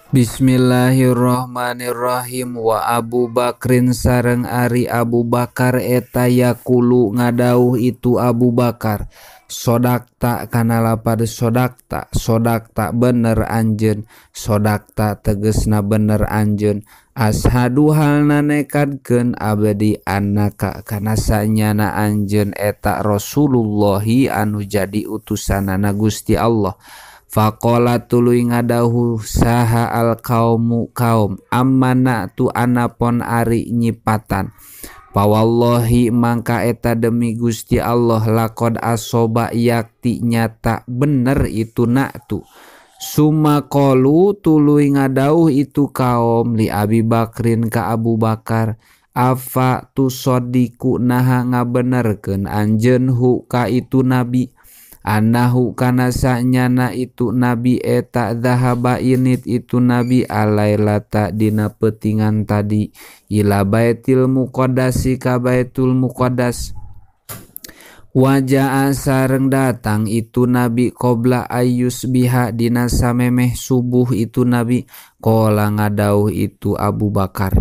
Bismillahirrahmanirrahim. Wa Abu Bakrin sareng ari Abu Bakar eta yaqulu ngadauh itu Abu Bakar sodakta kana lapad sodakta, sodakta bener anjeun, sodakta tegesna bener anjeun, ashadu halna nekadkeun abdi annaka kana sanyana anjeun eta Rasulullahi anu jadi utusanana Gusti Allah. Faqala tuluy ngadauh saha al kaumu kaum amana tu anapon ari nyipatan pawallahi mangka eta demi Gusti Allah laqad asoba yakti nyata bener itu naktu. Summa qalu tuluy ngadauh itu kaum li Abi Bakrin ka Abu Bakar afa tusadiku naha ngabenerkeun anjeun hu ka itu nabi anahu kana sanyana itu nabi eta zahaba init itu nabi alailata dina petingan tadi ila baitil muqaddasi ka baitul muqaddas wajaa sareng datang itu nabi qabla ayyus biha dina samemeh subuh itu nabi qala ngadauh itu Abu Bakar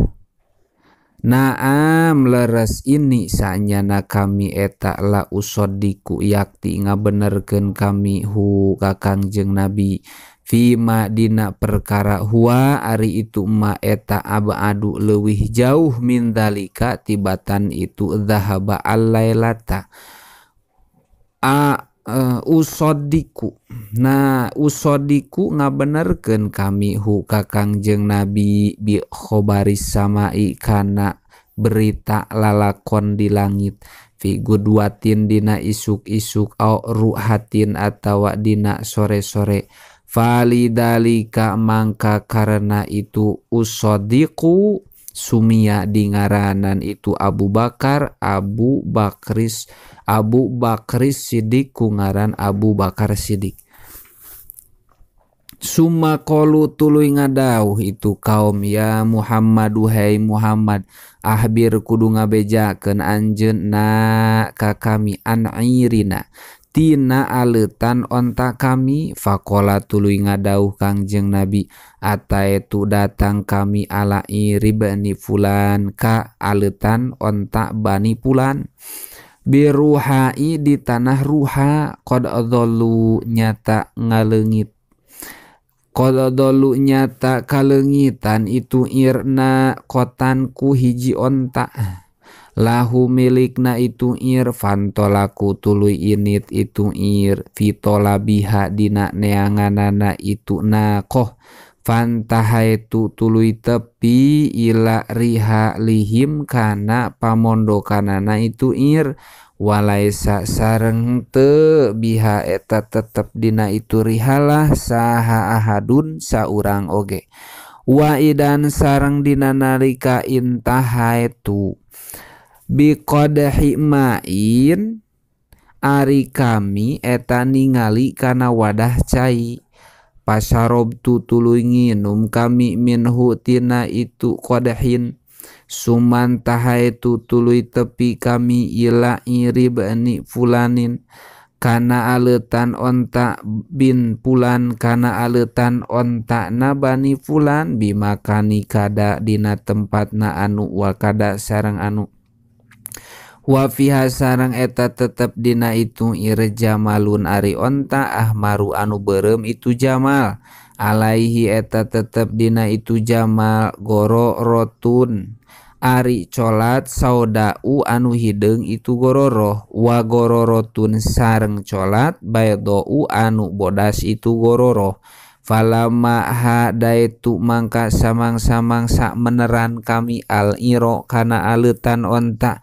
naam leres ini sanyana kami eta la usodiku yakti ngabenerkeun kami hu ka Kangjeng Nabi fima dina perkara huwa ari itu ma eta abadu leuwih jauh min dalika tibatan itu zahaba allailata a usodiku. Nah usodiku ngabenerkeun kami hu ka Kangjeng Nabi bi khobaris samai kana berita lalakon di langit fi gudwatin dina isuk-isuk au ruhatin atawa dina sore-sore falidalika mangka karena itu usodiku sumia dingaranan itu Abu Bakar Abu Bakris Abu Bakris Siddiq kungaran Abu Bakar Siddiq. Summa qalu tuluy ngadauh itu kaum ya Muhammadu hai Muhammad ahbir kudu ngabejakeun anjeun na ka kami an irina tina aleutan onta kami. Faqala tuluy ngadauh Kangjeng Nabi ataitu datang kami ala iri bani fulan ka aleutan onta bani fulan biruhai di tanah ruha qad adallu nyata ngaleungit qad adallu nyata kaleungitan itu irna kotanku hiji onta lahu milikna itu ir fantolaku tuluy init itu ir fitolabiha dina neanganana itu naqoh fantahaitu tuluy tepi ila riha lihim kana pamondokanana itu ir walaisa sareng teu biha eta tetep dina itu rihalah saha ahadun saurang oge wa idan sareng dina nalika intahaitu biqadhi ma'in ari kami eta ningali kana wadah cai pasarobtu tuluy nginum kami minhu tina itu qadhin sumantahaitu tuluy tepi kami ila iri bani fulanin kana aleutan onta bin fulan kana aleutan onta na bani fulan bimakani kada dina tempatna anu wa kada sareng anu wa fiha sareng eta tetep dina itu irjamalun ari onta ahmaru anu beureum itu jamal alaihi eta tetep dina itu jamal goro rotun ari colat saudau anu hideung itu gororoh wa gororotun sareng colat baydau anu bodas itu gororoh falama hadaitu mangka samang-samang sak meneran kami al iro kana aleutan onta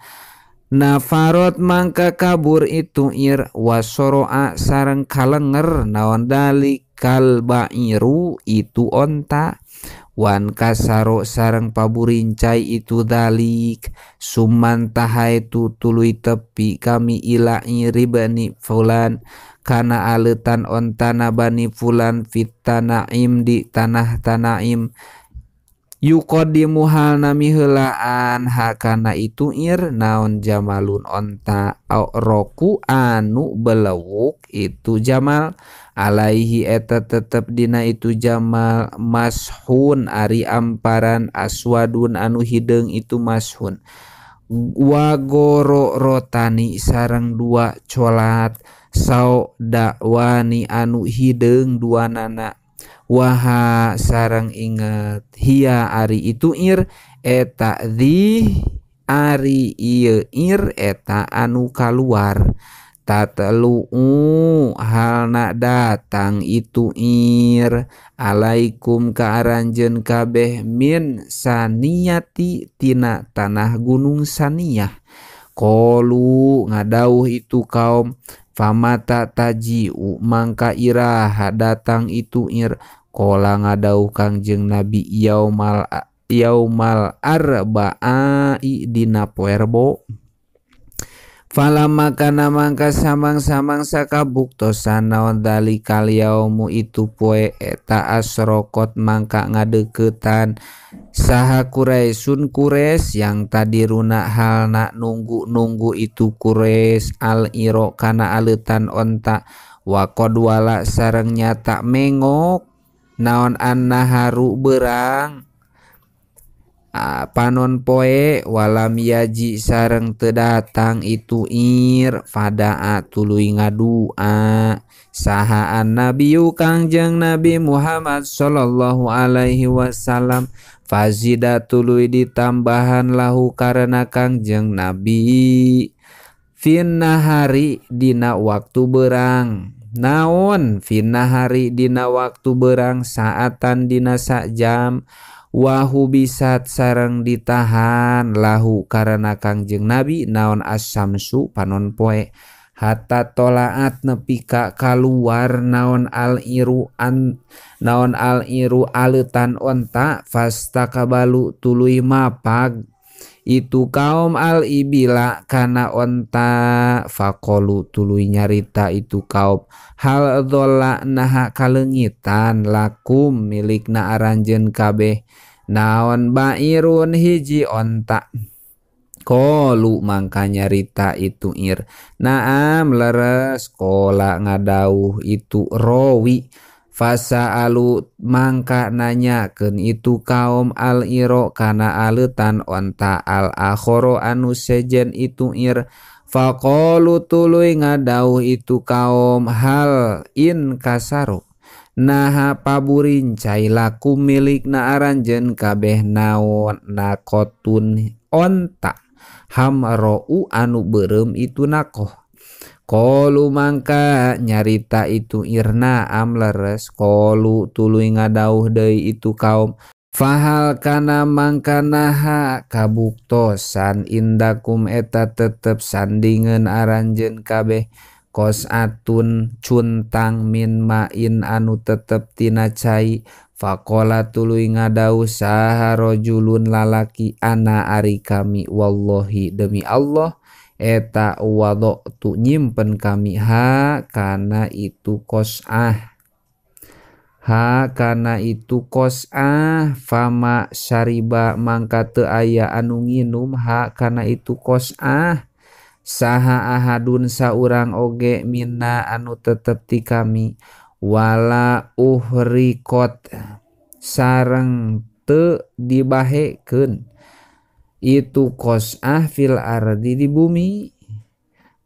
nafarot mangka kabur itu ir wasoroa sareng kalenger naon dalikal bairu itu onta wan kasaro sareng paburincai itu dalik sumantahaitu tuluy tepi kami ila iri bani fulan kana aleutan ontana bani fulan fit tanaim di tanah tanaim yuqaddimu halna miheulaan hakana itu ir naon jamalun onta au roku anu belewuk itu jamal Alaihi eta tetep dina itu jamal mashun ari amparan aswadun anu hideung itu mashun wa goro rotani sareng dua colat sao dakwani anu hideung dua nana waha sareng inget hia ari itu ir eta di ari ieu ir eta anu kaluar tatluu halna datang itu ir alaikum ka aranjeun kabeh min saniyati tina tanah gunung Saniyah. Qalu ngadauh itu kaum famata taji'u mangka iraha datang itu ir. Qala ngadauh Kangjeng Nabi yaumal yaumal arba'i dina poe Rebo. Falama kana mangka samang-samang sakabuktosan naon dalikal yaumu itu poe eta asrokot mangka ngadeukeutan saha Quraisyun Quraisy yang tadi runa halna nunggu-nunggu itu Quraisy al iro kana aleutan onta wa qad wala sareng nyata mengok naon annaharu berang panon poe walam yaji sareng teu datang itu ir fadaa tuluy ngadua saha annabiyu Kangjeng Nabi Muhammad sallallahu alaihi wasallam fazida tuluy ditambahan lahu karena Kangjeng Nabi finnahari dina waktu berang naon finnahari dina waktu berang saatan dina sajam wahu bisat sareng ditahan lahu karena Kangjeng Nabi naon asamsu panon poe hatta tolaat nepi ka kaluar naon al iru an naon al iru aleutan onta fastakabalu tuluy mapag itu kaum al ibila kana onta faqalu tuluy nyarita itu kaum hal dholla naha kalengitan lakum milikna aranjeun kabeh naon bairun hiji onta. Qalu mangka nyarita itu ir naam leres. Qala ngadauh itu rawi fasa'alu mangka nanyakeun itu kaum al iro kana aleutan onta al akhoro anu sejen itu ir faqalu tuluy ngadauh itu kaum hal in kasaru naha paburincai laku milikna aranjeun kabeh naon nakotun onta hamra'u anu beureum itu nakoh. Qalu mangka nyarita itu irna am leres. Qalu tuluy ngadauh deui itu kaum fahal kana mangka naha kabuktosan indakum eta tetep sandingeun aranjeun kabeh kosatun cuntang min ma'in anu tetep tina cai. Faqala tuluy ngadauh saha rajulun lalaki ana ari kami wallahi demi Allah eta wada'tu nyimpen kami ha kana itu kos'ah ha kana itu kos'ah fama syariba mangka teu aya anu nginum ha kana itu kos'ah saha ahadun saurang oge minna anu tetep ti kami wala uhrikot sareng teu dibahekeun itu kos'ah fil ardi di bumi.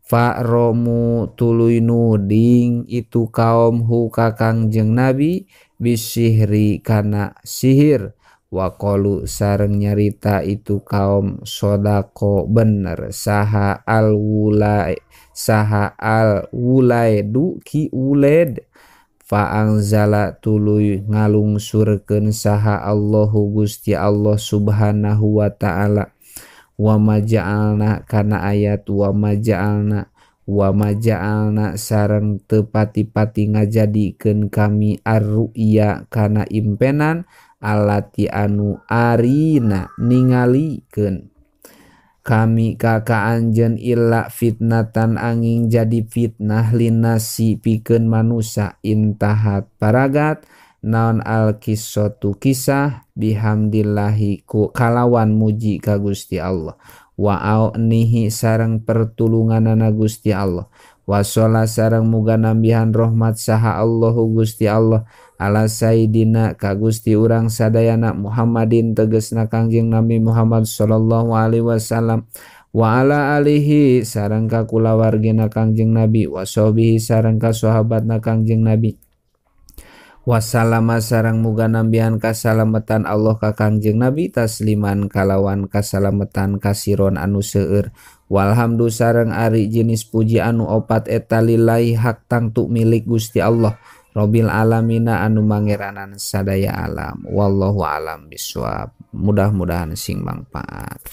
Fa'romu tuluy nuding itu kaum hu ka Kangjeng Nabi bisihri kana sihir waqalu sareng nyarita itu kaum sodako bener saha al wulai saha al wulaidu ki uled. Fa'anzala tuluy ngalungsurkeun saha Allahu Gusti Allah subhanahu wa ta'ala wa ma ja'alna kana ayat wa ma ja'alna sareng teu pati-pati ngajadikeun kami arru'ya kana impenan allati anu arina ningalikeun kami ka anjeun illa fitnatan angin jadi fitnah linasi pikeun manusa intahat paragat naon al qissatu kisah bihamdillahi ku kalawan muji ka Gusti Allah wa aunihi sareng pertulunganana Gusti Allah Wasola sareng muga nambihan rahmat saha Allahu Gusti Allah ala sayidina ka Gusti urang sadayana Muhammadin tegesna Kangjeng Nabi Muhammad sallallahu alaihi wasallam wa ala alihi sareng ka kulawargina Kangjeng Nabi wa sahbihi sareng ka sahabatna Kangjeng Nabi. Wassalama sareng muga nambihan kasalametan Allah ka Kangjeng Nabi tasliman kalawan kasalametan kasiron anu seueur. Walhamdu sareng ari jenis puji anu opat eta lillahi hak tangtu milik Gusti Allah Robbil alamina anu mangeranan sadaya alam. Wallahu alam biswab. Mudah-mudahan sing mangpaat.